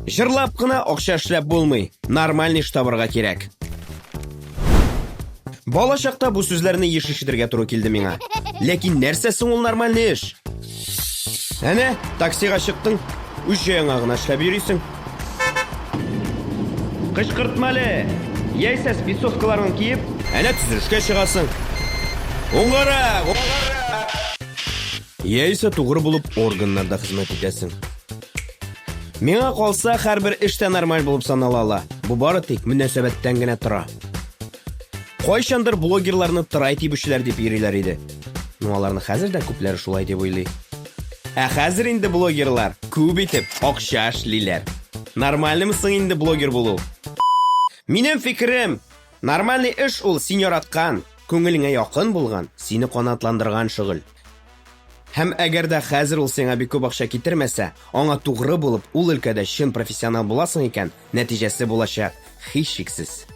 Җырлап кына акча эшләп булмый, нормальный эш табарга кирәк. Бала чакта бу сүзләрне еш ишетергә туры килде миңа. Ләкин нәрсә соң ул нормальный эш? Әнә, таксига чыктың, үз җаеңа гына эшләп йөрисең. Кычкыртма әле! Яисә спецовкаларың киеп, әнә төзелешкә чыгасың. Уңгарак, уңгарак! Яисә тугры булып органнарда хезмәт итәсең. Миңа калса, һәрбер эш тә нормаль булып санала ала. Бу бары тик мөнәсәбәттән генә тора. Кайчандыр блогерларны трай тибүчеләр дип йөриләр иде. Ну, аларны хәзер дә күпләре шулай дип уйлый. Ә хәзер инде блогерлар күп итеп акча эшлиләр. Нормальныймы соң инде блогер булу? Минем фикерем, нормальный эш ул син яраткан, күңелеңә якын булган, сине канатландырган шөгыль. Һәм әгәр дә хәзер ул сиңа бик күп акча китермәсә, аңа тугры булып, ул өлкәдә чын профессионал буласың икән, нәтиҗәсе булачак, һичшиксез.